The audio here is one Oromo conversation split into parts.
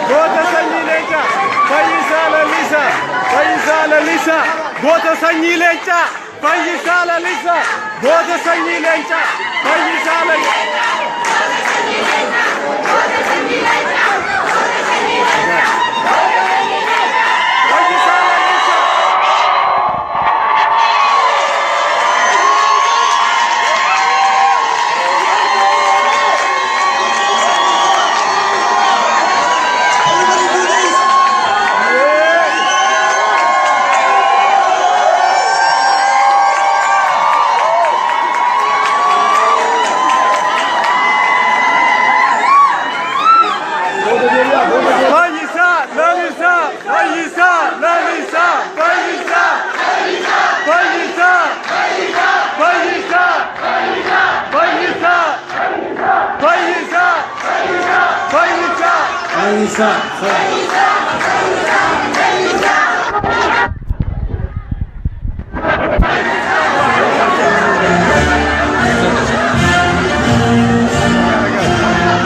Goota sanyii leencaa! Fayyisaa Lalisaa! Fayyisaa Lalisaa! Goota sanyii leencaa! Fayyisaa Lalisaa! Goota sanyii leencaa! Fayyisaa Lalisaa! Fayyisaa Lalisaa! Everybody do this. Fayyisaa Lalisaa! Fayyisaa Lalisaa! Fayyisaa! Fayyisaa! Fayyisaa! Fayyisaa! Fayyisaa! Fayyisaa! Fayyisaa.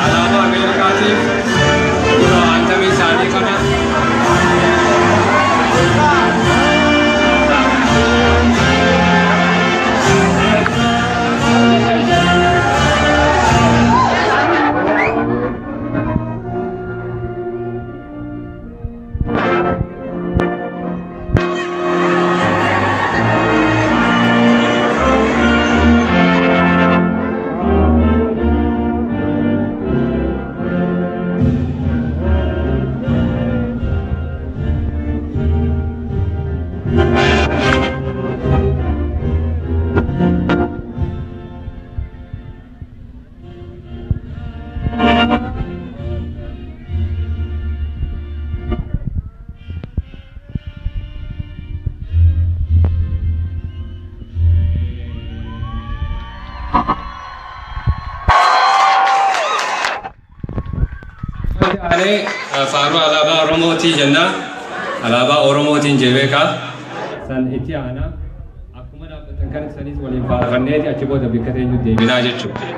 Alaabaa Ameerikaatiif kunoo antamii isaanii kana. Aanee faaruu alaabaa Oromootii jenna. Alaabaa Oromootiin jeebeekaa. San itti aanaa. Akkuma dhaabbatan kan sanis waliin faarfanneeti achi booda bikka teenyu deebinaa jechuudha.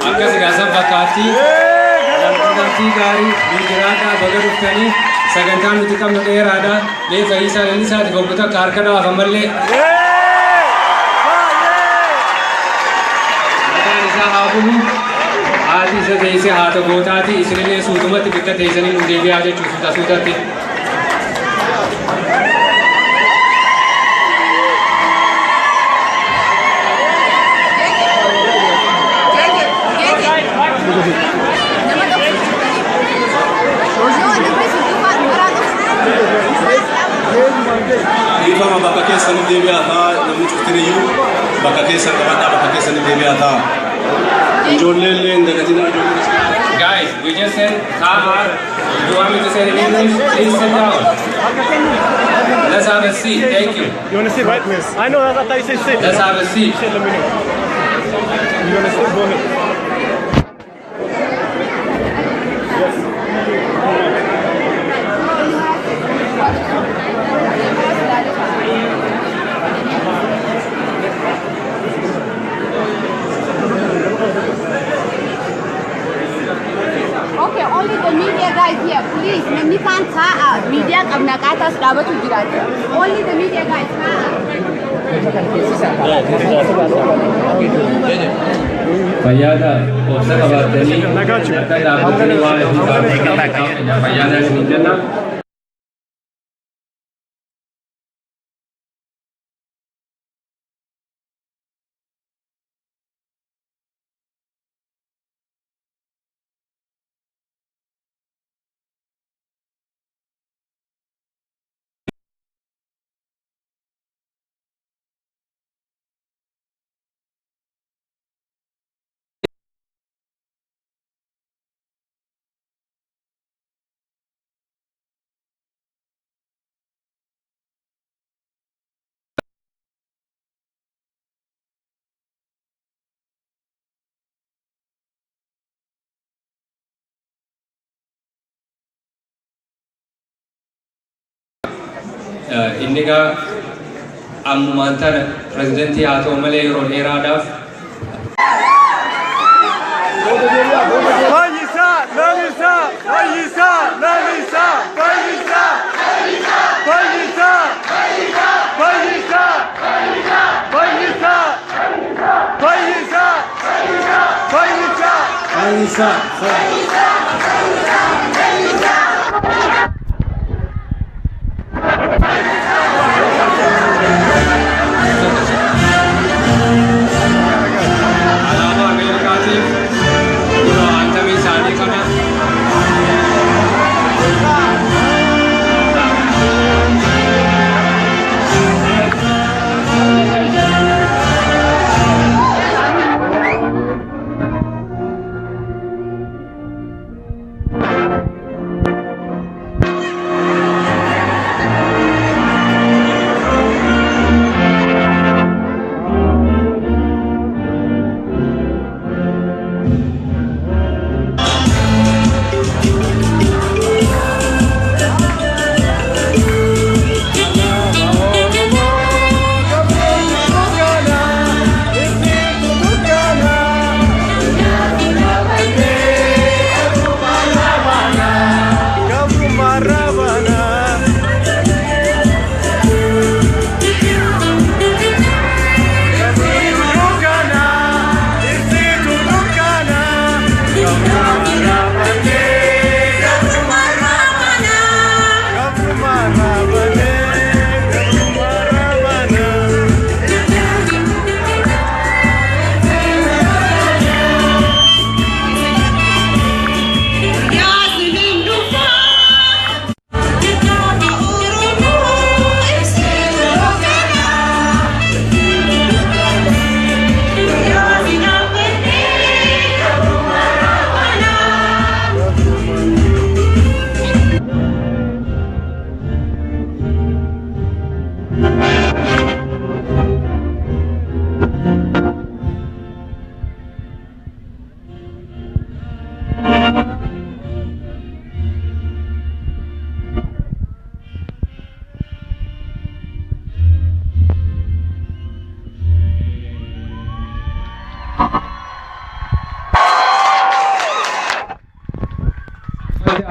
Akkas gaasan fakkaatti. Walqunnamtii gaarii nu baga dhuftanii, sagantaan nuti qabnu dheeraadha. Mee Fayyisaa Lalisaatiif obbo takka harka dhawaaf ammallee. Mataan isaa haa bulu. Haati isa teessee haata gootaati. Isinillee suutumatti bikka teessanii nu deebi'aa jechuu, suuta suutatti. Dhiifama, bakka keessanii deebi'aa ta'a. Namni cuftiniyyuu bakka keessan qabadhaa, bakka keessanii deebi'aa ta'a. Ijoollee illee hin dagatinaa, ijoolleen. Guys, we just said taa'aa. You want me to say it in English? Please sit down. Let's have a seat. Thank you. You want to sit, right? I know, I thought you said sit. Let's have a seat. Sit, let me know. You want to sit? Go ahead. Okay, only the media guys here. Please, namni kaan taa'a. Media qabna qaataas dhaabatu jiraata. Only the media guys taa'a. Fayyaada obsa qabaatanii akka dhaabbatanii waan isin fayyaada isin jenna. Inni egaa ammumaan tana pirezidantii haa ta'u malee yeroo dheeraadhaaf Fayyisaa Lalisaa! Fayyisaa Lalisaa! Fayyisaa! Fayyisaa! Fayyisaa! Fayyisaa! Fayyisaa! Fayyisaa! Fayyisaa! Alaabaa Ameerikaatiif kunoo antamii isaanii kana.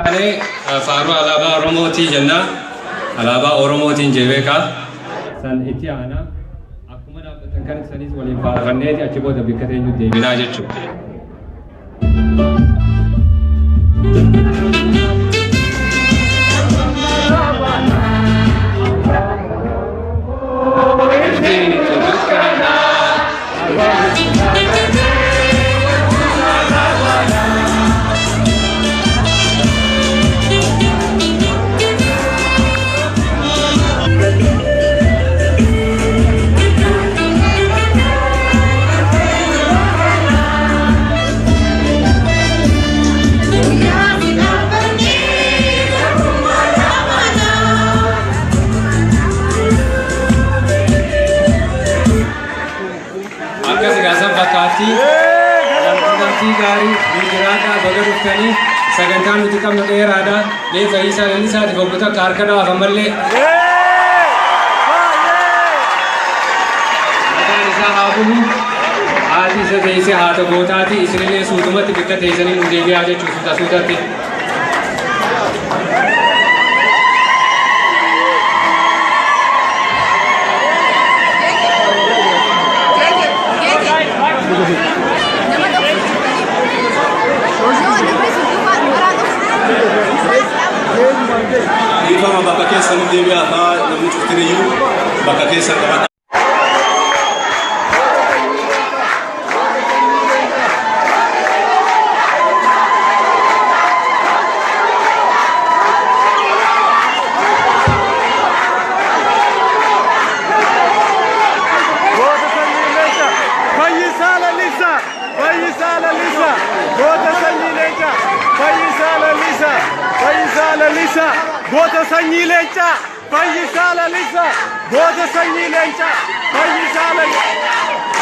Aanee faaruu alaabaa Oromootii jenna. Alaabaa Oromootiin jee beekaa. San itti aanaa akkuma dhaabbatan kan sanis waliin faarfanneeti achi booda bakka teenyu deebinaa jechuudha. fakkaatti. Walqunnamtii gaarii nu jiraadhaa, baga dhuftanii. Sagantaan nuti qabnu dheeraadha. Mee Fayyisaa Lalisaatiif obbo takka harka dhawaaf ammallee. Maqaan isaa haa bulu. Haati isa teessee haata gootaati. Isinillee suutumatti bikka teessanii nu deebi'aa jechuudha suuta suutatti. Nama dhoksu jirtanii. No, namni sun duuba maraa dhoksu. Dhiifama, bakka keessaniif deebi'aa ta'a. Namni cuftiniyyuu bakka keessan qabadha. Goota sanyii leenca! Fayyisaa Lalisaa! Fayyisaa Lalisaa! Goota sanyii leenca! Fayyisaa Lalisaa! Fayyisaa Lalisaa! Goota sanyii leenca! Fayyisaa Lalisaa! Goota sanyii leenca! Fayyisaa Lalisaa!